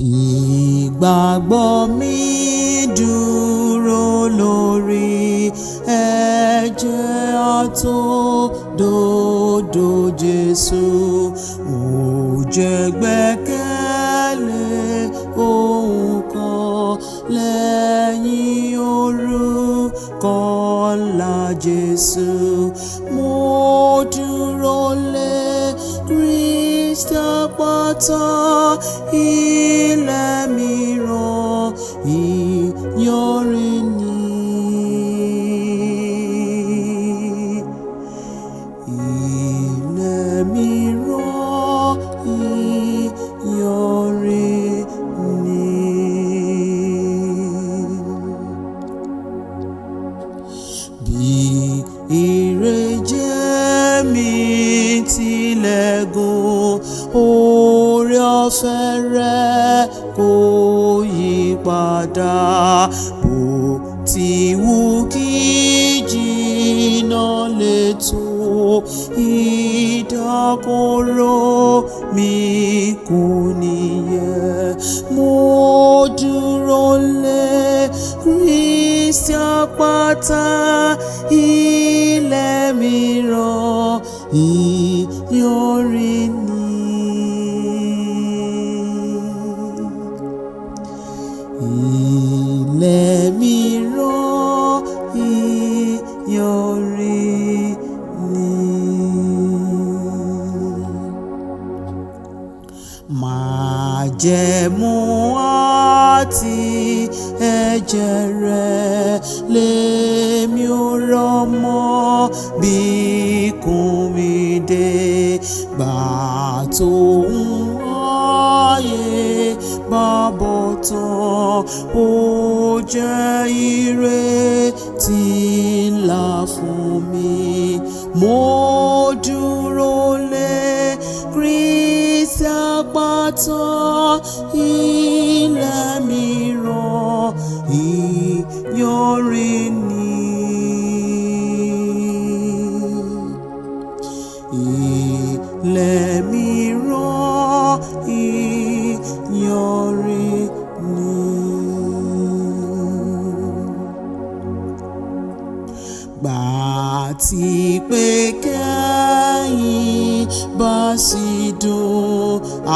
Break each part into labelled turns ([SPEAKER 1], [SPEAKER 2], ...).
[SPEAKER 1] Ìgbàgbọ́ mi dúró lórí ẹ̀jẹ̀ àtòdodo Jésù. Ò jẹ́ gbẹ́kẹ̀lé ohun kan lẹ́yìn orúkọ ńlá Jésù. Mo dúró lé Kristi àpáta, ilẹ̀ mìíràn ìyanrìn ni. Ilẹ̀ mìíràn ìyanrìn ni. Bí ìrẹ́jẹ mi tilẹ̀ gùn, oore ọ̀fẹ́ rẹ̀ kò yí padà. Bó ti wù kí jìnnà lè tó, ìdákọ̀ró mi kò ní yẹ̀. Mo dúró lé Kristi àpáta, ilẹ̀ mìíràn ìyanrìn ni. Ilẹ̀ mìíràn ìyanrìn ni. Májẹ̀mú àti ẹ̀jẹ̀ rẹ̀ lèmi ò rọ̀ mọ́ bí kún mi dé. Gbà tó ń ayé bá bọ̀ tán, ó jẹ́ ìrètí ńlá fún mi. Mo dúró lé Kristi àpáta, ilẹ̀ mìíràn ìyanrìn ni. Ilẹ̀ mìíràn ìyanrìn ni. Gbà tí pé kẹ́yìn bá sì dùn, à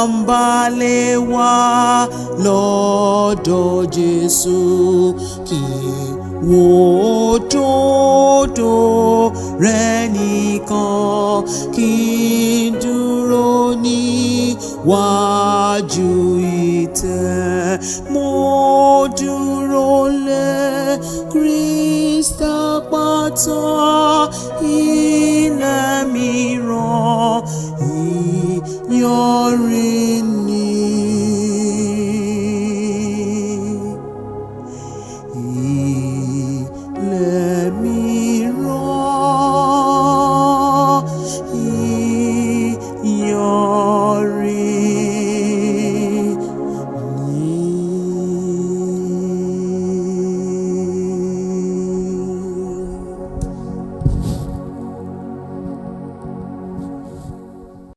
[SPEAKER 1] ń balẹ̀ wá lọ́dọ̀ Jésù kí wo òdodo rẹ̀ nìkan, kí n dúró níwájú ìtẹ́. Mo dúró lé Kristi àpáta,